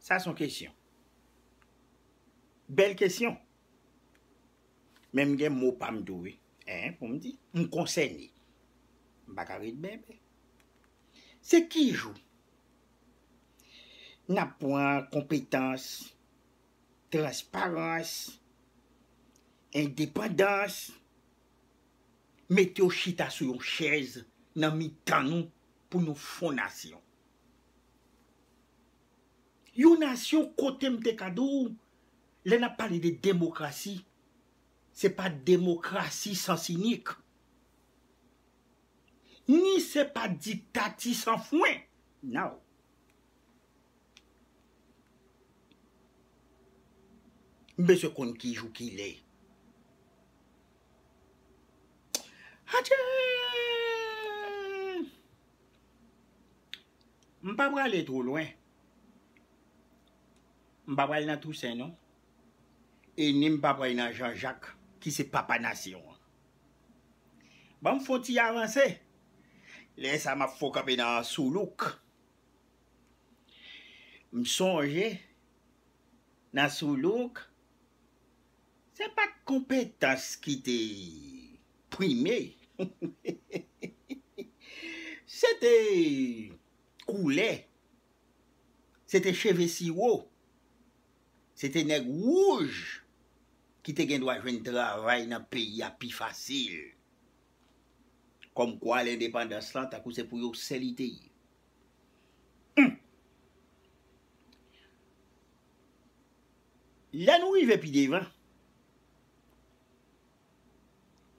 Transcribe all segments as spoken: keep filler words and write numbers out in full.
Sa se yon kesyon. Bèl kesyon. Men m gen mo pa m tou, wi. Hein, pou m di, m konsène. M pa ka ret bèbè. Se ki jou n ap pran konpetans, transparans, endepandans, mete yo chita sou yon chèz nan mitan nou pou nou fon nasyon? Yon nasyon kote m te ka di w, lè n ap pale de demokrasi, se pa demokrasi sans inik. Ni se pa diktati san fwen. Non. M bezwen konn ki jou ki lè. Adje! M pa prale twò lwen. M pa pral nan Tousen, non. E ni m pa pral nan Jean Jacques, ki se papa nasyon an. Ban m fè yon ti avanse. Lè sa m ap fè w kanpe nan Soulouk. M sonje, nan Soulouk, se pa t konpetans ki te prime. Se te koulè. Se te cheve siwo. Se te nèg wouj ki te gen dwa jwenn travay nan peyi a pi fasil. Kòmkwa lendepandans lan, tankou se pou yo sèl li te ye. Hum. Lè nou rive pi devan,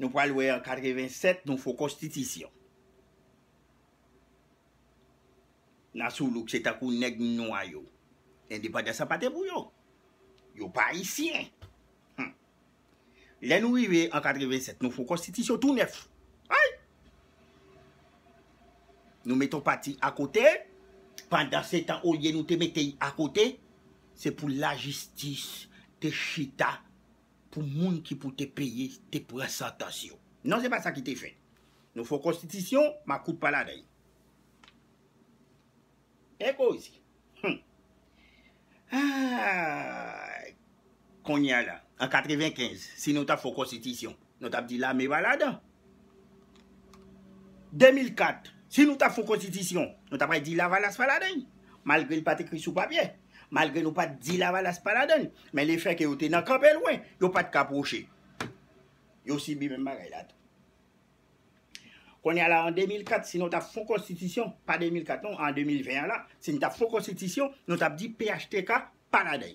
nou pral wè an katreven sèt, nou fè yon konstitisyon. Nan Soulouk, se tankou nèg nwa yo. Endepandans sa pa te pou yo. Yo pa ayisyen. Hum. Lè nou rive an katreven sèt, nou fè yon konstitisyon tou nèf. Ay! Nou mete yon pati akote. Pandan se tan, olye nou te mete l akote, se pou lajistis te chita pou moun ki pou te peye, te pran santans yo. Non, se pa sa ki te fèt. Nou fè yon konstitisyon, makout pa ladan l. E koze. Hum. Ah, kounye a la, an katrevenkenz, si nou t ap fè yon konstitisyon, nou t ap di lame pa ladan. De mil kat, si nou t ap fè yon konstitisyon, nou t ap di Lavalas pa ladan. Malgre l pa t ekri sou papye, malgre nou pa t di Lavalas pa ladan, men lefètke yo te nan kanpe lwen, yo pa t ka pwoche. Yo sibi menm bagay la tou. Kounye a la, an de mil kat, si nou t ap fè yon konstitisyon, pa de mil kat non, an de mil ven an la, si nou t ap fè yon konstitisyon, nou t ap di P H T K pa ladan.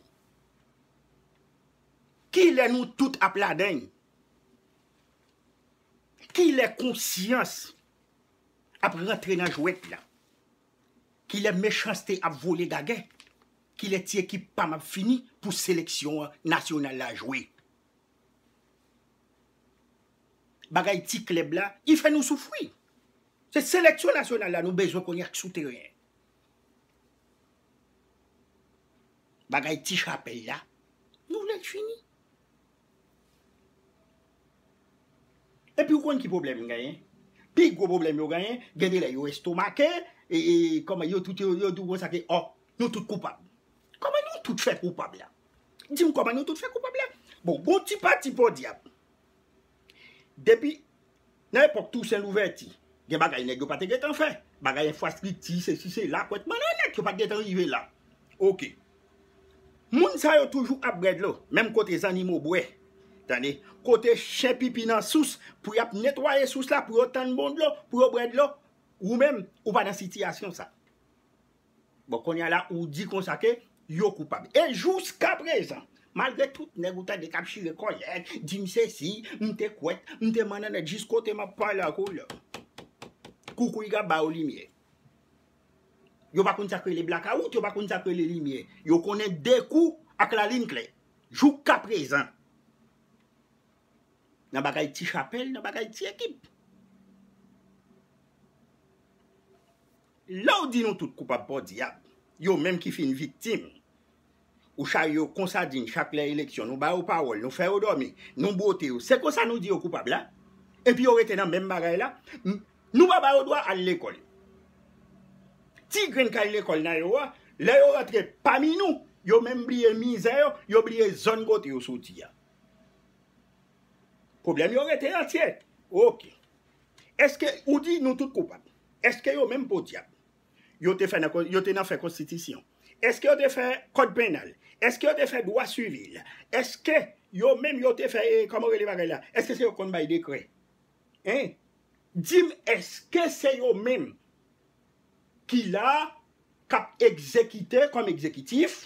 Kilè nou tout ap ladan? Kilè konsyans ap rantre nan jwèt la? Kilè mechanste ap vole gagè? Kilè ti ekip pa m ap fini pou seleksyon an nasyonal la jwe? Bagay ti klèb la, li fè nou soufri. Se seleksyon nasyonal la nou bezwen konnen ak sou teren. Bagay ti chapèl la, nou vle l fini. Epi ou konn ki pwoblèm m genyen? Pi gwo pwoblèm yo genyen, gen de lè yo estomake, e, e kòman yo tout yo, yo di w konsa ke, ò, nou tout koupab. Kòman nou tout fè koupab la? Di m kòman nou tout fè koupab la? Bon, gon ti pati podyab. Depi nan epòk Tousen Louvèti, gen bagay nèg yo pa te gentan fè. Bagay enfrastrikti, sesi, sela, kwèt, mannan nèt, yo pa t gentan rive la. Oke. Moun sa yo toujou ap bwè dlo, menm kote zannimo bwè. Tande, kote chen pipi nan sous, pou y ap netwaye sous la, pou yo tann bon dlo, pou yo bwè dlo. Ou menm, ou pa nan sitiyasyon sa. Bon, kounye a la, ou di konsa ke yo koupab. E jiska prezan, malgre tout nèg ou tande k ap chire kòlèt, di m sesi, m te kwèt, m te mannan nèt, jis kote m ap pale ak ou la, koukouy ka ba yo limyè. Yo pa konn sa k rele blakawout, yo pa konn sa k rele limyè. Yo konnen de kou ak lalin klè. Jouka prezan. Nan bagay ti chapèl, nan bagay ti ekip. Lè w di nou tout koupab podyab, yo menm ki fin viktim. Ou chaye yo kon sadin chak lè eleksyon, nou ba yo pawòl, nou fè yo dòmi, nou bwote yo. Se konsa nou di yo koupab la? Epi yo rete nan menm bagay la? M-, nou pa ba yo dwa al lekòl. Ti grenn k al lekòl nan yo a, Lè yo rantre pami nou, yo menm bliye mizè yo, yo bliye zòn kote yo soti a. Pwoblèm yo rete antye. Oke. Èske ou di nou tout koupab? Èske yo menm podyab? Yo te fè nan, yo te nan fè konstitisyon? Èske yo te fè kòd penal? Èske yo te fè dwa sivil? Èske yo menm yo te fè, eh, kòman rele bagay la? Èske se yo konn bay dekrè? Hein? Di m, èske se yo menm ki la, k ap egzekite kòm egzekitif?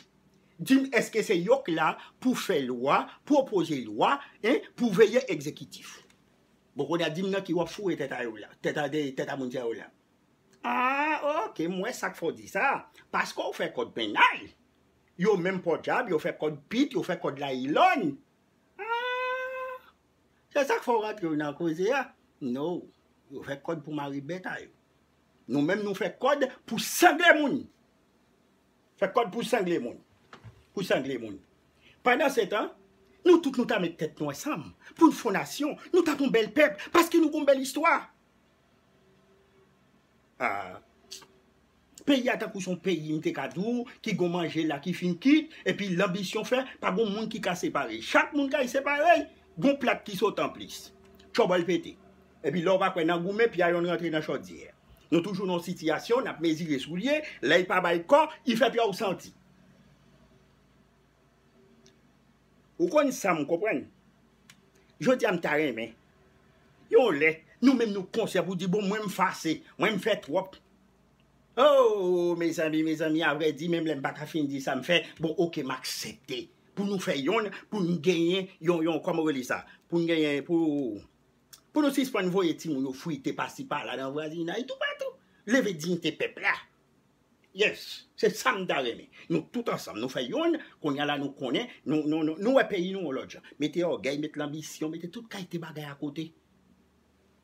Di m, èske se yo k la pou fè lwa, pwopoze lwa, hein, pou veye egzekitif? Bon, kounye a, di m nan ki w ap foure tèt a yo la, tèt a, tèt a moun sa yo la. Ah, oke, m wè sa k fè w di sa. Paske w fè kòd penal. Yo menm podyab, yo fè kòd pit, yo fè kòd layilòn. Ah, se sa k fè w rantre w nan koze a? No, yo fè kòd pou mare bèt a yo. Nou menm, nou fè kòd pou sangle moun. Fè kòd pou sangle moun. Pou sangle moun. Pandan se tan, nou tout nou ta met tèt nou ansanm pou n fè yon nasyon. Nou t ap yon bèl pèp, paske nou gon bèl istwa. Ah. Peyi a tankou se yon peyi, m te ka di w, ki gon manje la ki fin kit, epi lanbisyon fè, pa gon moun ki ka separe. Chak moun kay separe, gon plat ki sot anplis. Tchòbòl pete. Epi lè w pa kwè nan goumen, pye a yonn rantre nan chòdyè. Nou toujou nan yon sitiyasyon, n ap mezire soulye, lè l pa bay kò, li fè pye w santi. Ou konn sa m konprann? Jodi a m ta renmen. Yon lè, nou menm nou konsyan pou di, bon, mwen m fase, mwen m fè twòp. Oh, mezanmi, mezanmi, avrèdi, menm lè m pa ka fin di sa m fè, bon, oke, m aksepte. Pou nou fè yonn, pou n genyen yon, yon, kòman w rele sa? Pou n genyen, pou, pou nou sispann voye timoun yo frite pasi pala nan vwazinay, toupatou. Leve diyite pèp la. Yes, se sa m ta renmen. Nou tout ansanm, nou fè yonn, kounye a la nou konnen, nou, nou, nou, nou wè peyi nou yon lòt jan. Mete ògèy, mete lanbisyon, mete tout kalite bagay akote.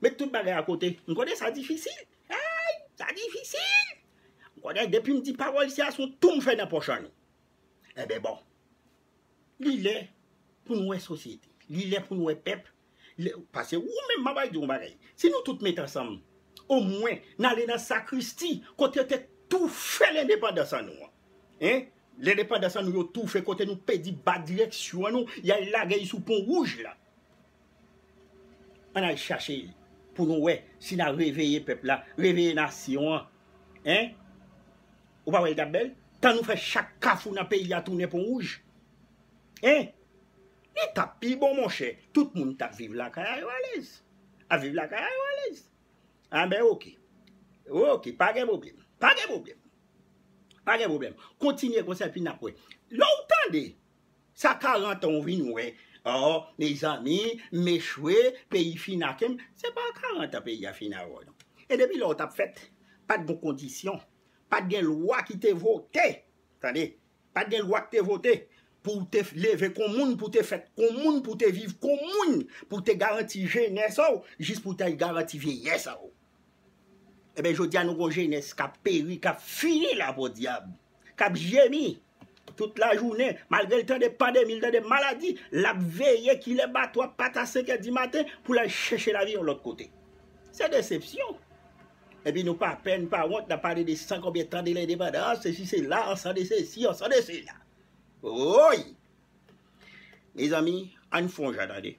Met tout bagay akote. M konnen sa difisil. Ay, sa difisil. M konnen depi m di pawòl sa, se yon tou m fè nan pòch an nou. Enben bon. Li lè pou nou wè sosyete. Li lè pou nou wè pèp. Lè, paske ou menm, m ap di w yon bagay. Si nou tout met ansanm, omwen, n ale nan sakristi, kote yo te toufe lendepandans an nou an. Hein? Lendepandans an nou yo toufe, kote nou pèdi ba direksyon an nou, y al lage l sou pon wouj la. Ann al chache l pou nou wè si n a reveye pèp la, reveye nasyon an. Hein? Ou pa wè l t ap bèl? Tan nou fè chak kafou nan peyi a tounen pon wouj. Hein? Li t ap pi bon, monchè. Tout moun t ap viv lakay a yo alèz. Ap viv lakay a yo alèz. Anben, oke. Oke, pa gen pwoblèm. Pa gen pwoblèm. Pa gen pwoblèm. Kontinye konsa, epi n ap wè. Lè w tande sa karant an w vin wè, oh, mezanmi, m echwe, peyi fin ake m. Se pa karant an peyi a fin a wè w, non. E depi lè w t ap fèt, pa t gon kondisyon, pa t gen lwa ki te vote. Tande, pa t gen lwa ki te vote pou w te leve kon moun, pou w te fèt kon moun, pou w te viv kon moun, pou w te garanti jenès ou, jis pou w te garanti vyeyès ou. Enben, jodi a, nou gon jenès k ap peri, k ap fini la, podyab, k ap jemi tout lajounen, malgre l tande pandemi, l tande maladi, l ap veye kilè bato ap pati a senk è di maten pou l al chèche lavi yon lòt kote. Se desepsyon. Epi nou pa pè, n pa wont, n ap pale de san konbyen tan de lendepandans, sesi sela, an san de sesi, an san de sela. Woy! Mezanmi, ann fè yon jan, tande.